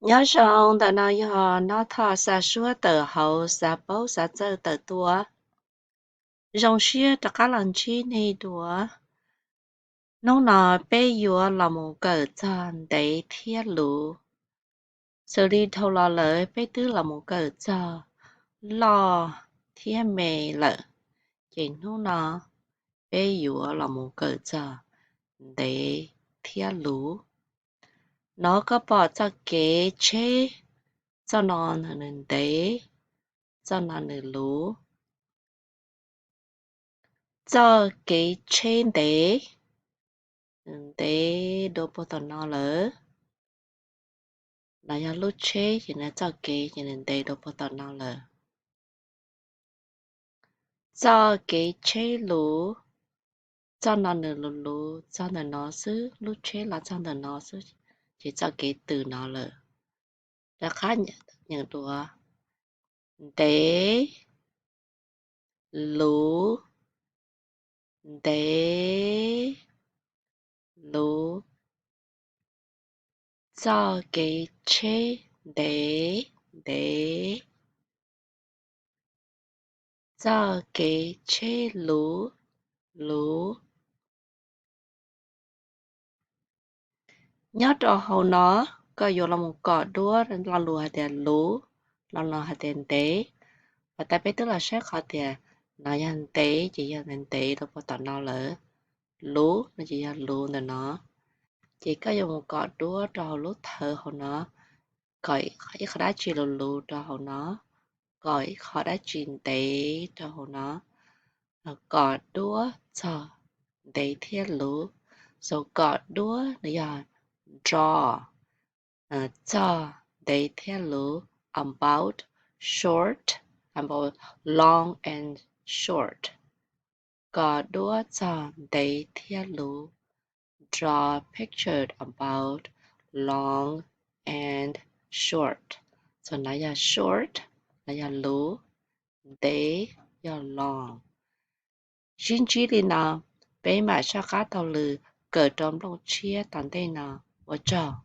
Nyob zoo, ntawm no yog Nob Thoj xa suab tawm hauv xav paub xav txawj tawm tuaj. Zoo siab rov qab los ntsib nej dua. Hnub no peb yuav los mus kawm txog ntev thiab luv. Xws li dhau los lawm peb twb los mus kawm txog loj thiab me lawm, ces hnub no peb yuav los mus kawm txog ntev thiab luv. No koj pom txoj kev tsheb, txoj no nws ntev, txoj no nws luv. Txoj kev tsheb ntev, nws ntev dua puag tom no lawm. No yog lub tsheb ces nws txoj kev ces nws ntev dua puag tom no lawm. Txoj kev tsheb luv, txoj no nws luv luv txog ntawm no xwb, lub tsheb los txog ntawm no xwb, ces txoj kev tws no lawm. Rov qab nyeem dua. Ntev, luv, ntev, luv. Txoj kev tsheb ntev, ntev. Txoj kev tsheb luv, luv. Nyob rau hauv no, koj yuav los mus kom duab lo lus hais tias luv, lo lus hais tias ntev. Uas tab peb twb los saib qhov tias no yog ntev ces yog ntev rau puag tom no lawm, luv no ces yog luv ntawm no. Ces koj yuav mus kom duab rau hauv lub thawv hauv no, kom ib qho dab tsi luv luv rau hauv no, kom ib qho dab tsi ntev rau hauv no. Kom duab txog ntev thiab luv. So kom duab no yog draw txog ntev thiab luv, about short, about long and short. Kom duab txog ntev thiab luv. Draw picture about long and short. So no yog short, no yog luv, ntev yog long. Sib ntsib li no, peb mam soj qab taug lw kawm rau nplooj tshiab tom ntej no. Ua tsaug.